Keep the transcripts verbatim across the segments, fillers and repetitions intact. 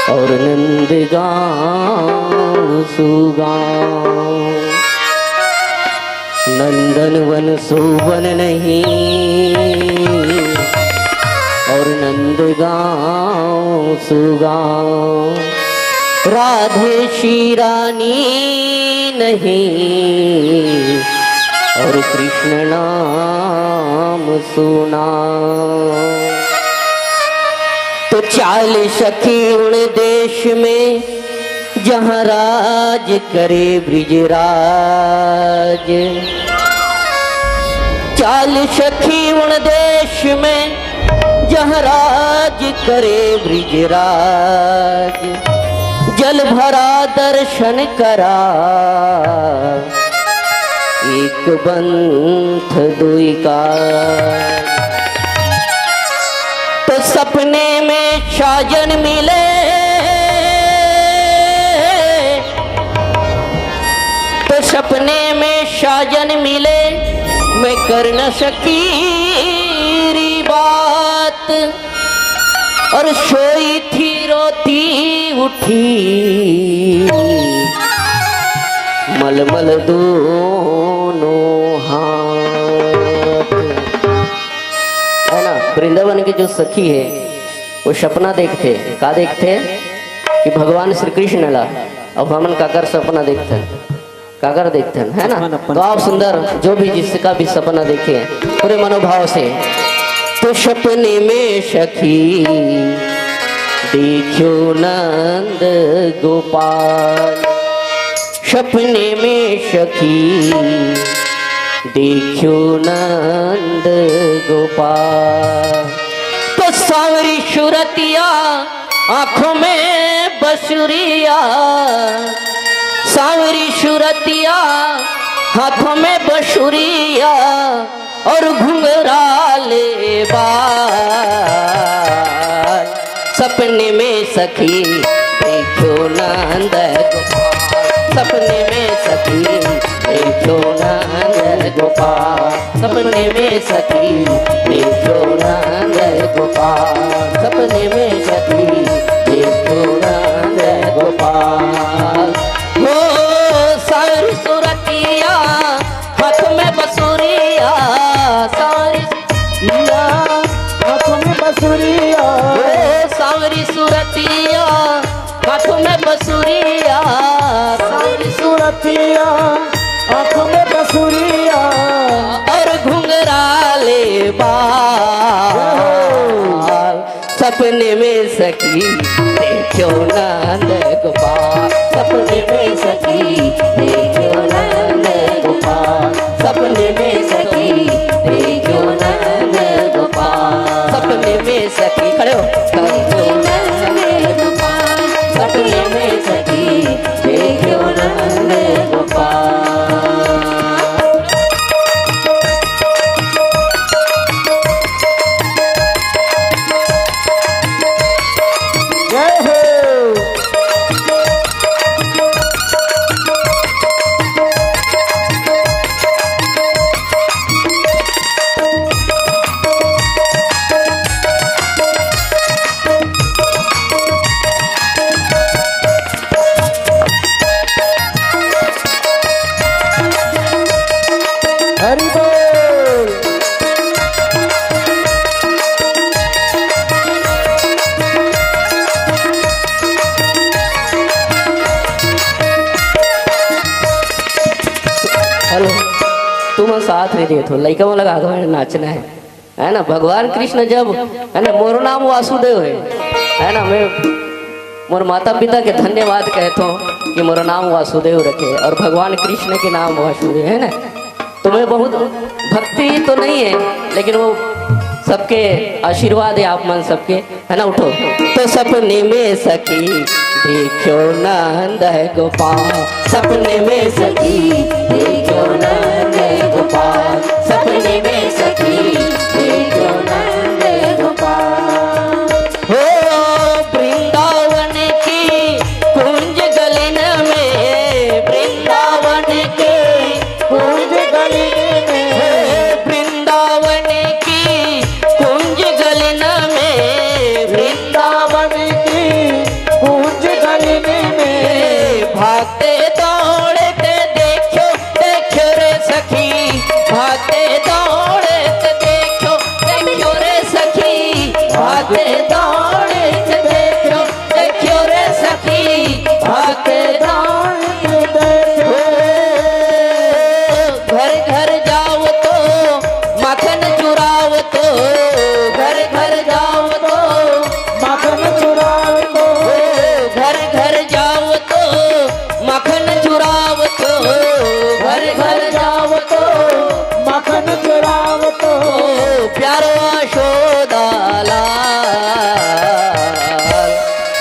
और नंदगांव सुगांव। नंदनवन सोवन नहीं, और नंदगांव सुगांव। राधे श्री रानी नहीं, और कृष्ण नाम सुना। तो चाल सखी उन देश में, जहाँ राज करे ब्रिजराज। चाल सखी उन देश में, जहाँ राज करे ब्रिजराज। जल भरा दर्शन करा, एक पंथ दुई काज। तो सपने में साजन मिले, तो सपने में साजन मिले, मैं कर न सकी री बात। और सोई थी रोती उठी, मलमल दोनों हाथ। है ना, वृंदावन के जो सखी है, वो सपना देखथे। का देखथे? कि भगवान श्री कृष्ण ला। अब हमन काकर सपना देखथन, काकर देखथन, है ना? अपन, अपन। तो आप सुंदर, जो भी जिसका भी सपना देखे, पूरे मनोभाव से। तो सपने में सखी देख्यो नंद गोपाल, सपने में सखी देख्यो नंद गोपाल। तो सांवरी सूरतिया, आंखों में बसुरिया, सांवरी सूरतिया, हाथों में बसुरिया और घुंघराले बाल। सपने में सखी देख्यो नंद गोपाल, सपने में सखी देख्यो नंद गोपाल, सपने में सखी देख्यो नंद गोपाल, सपने में सखी देख्यो नंद गोपाल। हो सांवरी सूरतिया, हाथ में बसुरिया, सांवरी सूरतिया, हाथ में बसुरिया। ओ सांवरी सूरतिया, हाथ में बसुरिया, सांवरी सूरतिया, हाथ में बसुरिया। और घुंघराले बाल। सपने में सखी देख्यो नंद गोपाल, सपने में सखी देख्यो नंद गोपाल, सपने में सखी देख्यो नंद गोपाल, सपने में सखी, खड़े हो, देख्यो नंद गोपाल, सपने में सखी देख्यो नंद गोपाल। जय हो। हरि बोल। हेलो, तुमन साथ नइ देत हो, लइका मन लगा दो, नाचना है। है ना, भगवान कृष्ण जब, है ना, मोरो नाम वासुदेव है, है ना, मैं मोर माता पिता के धन्यवाद कहत हूँ कि मोरो नाम वासुदेव रखे और भगवान कृष्ण के नाम वासुदेव है ना। तो मैं बहुत भक्ति तो नहीं है, लेकिन वो सबके आशीर्वाद है, आप मन सबके, है ना। उठो। तो सपने में सखी देख्यो नंद गोपाल, सपने में सखी देख्यो नंद गोपाल, सपने में सखी देख्यो नंद गोपाल। हो वृंदावन की कुंज गलिन में, वृंदावन की कुंज गलिन में, वृंदावन की कुंज गलिन में, वृंदावन की कुंज दौड़ित देखो, देखो रे सखी, भाग के दौड़ित देखो। घर घर जावतो, माखन चुरावतो, घर घर जावतो, माखन चुरावतो। घर घर जावतो, माखन चुरावतो, घर घर जावतो, माखन चुरावतो। प्यारो यशोदा लाल,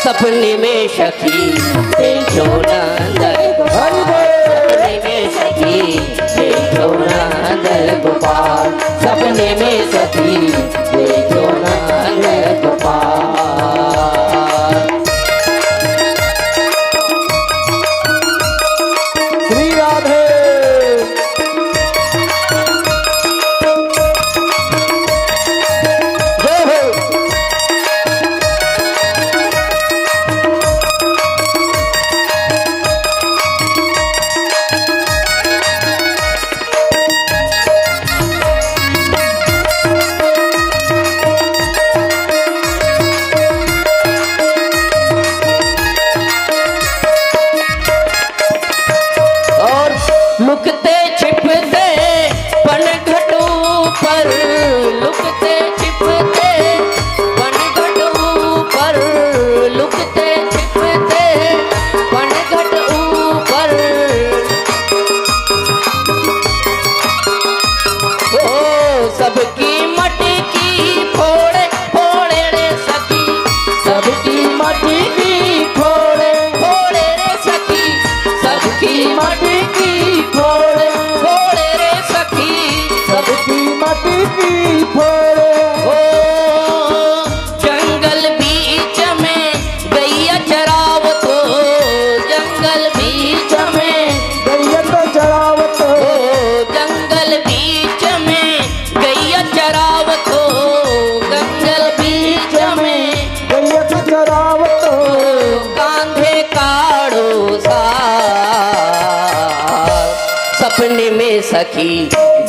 सपने में सखी देखो नंद गोपाल। हरि बोल। सपने में सखी देखो नंद गोपाल, सपने में सखी देखो नंद गोपाल। श्री राधे। जय हो। और लुकते छिपते पनघट ऊपर, लुकते छिपते पनघट ऊपर, लुकते छिपते पनघट ऊपर। ओ सबकी मटकी फोड़े, फोड़े रे सखी, सबकी मटकी फोड़े, फोड़े रे सखी, सबकी मटकी फोड़े, फोड़े रे सखी, सबकी मटकी फोड़े। ओ जंगल बीच में गैया चरावतो, जंगल बीच में गैया तो चरावतो। ओ जंगल बीच में गैया चरावतो, जंगल बीच में गैया तो चरावतो। कांधे काढ़ो सार, सपने में सखी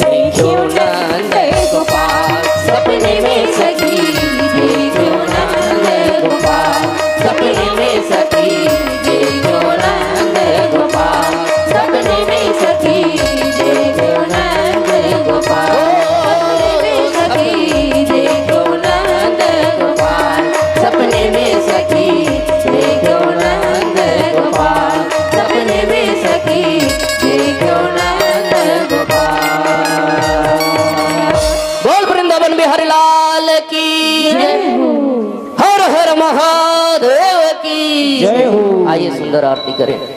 देखो नंद गोपाल, सपने में सखी देखो नंद गोपाल, सपने में सखी देखो नंद गोपाल, सपने में सखी देखो नंद गोपाल, सपने में सखी देखो नंद गोपाल, सपने में सखी देखो नंद गोपाल, सपने में सखी देखो नंद गोपाल। बोल वृंदावन बिहारी लाल की। जय हो। हर हर महादेव की। जय हो। आइए सुंदर आरती करें।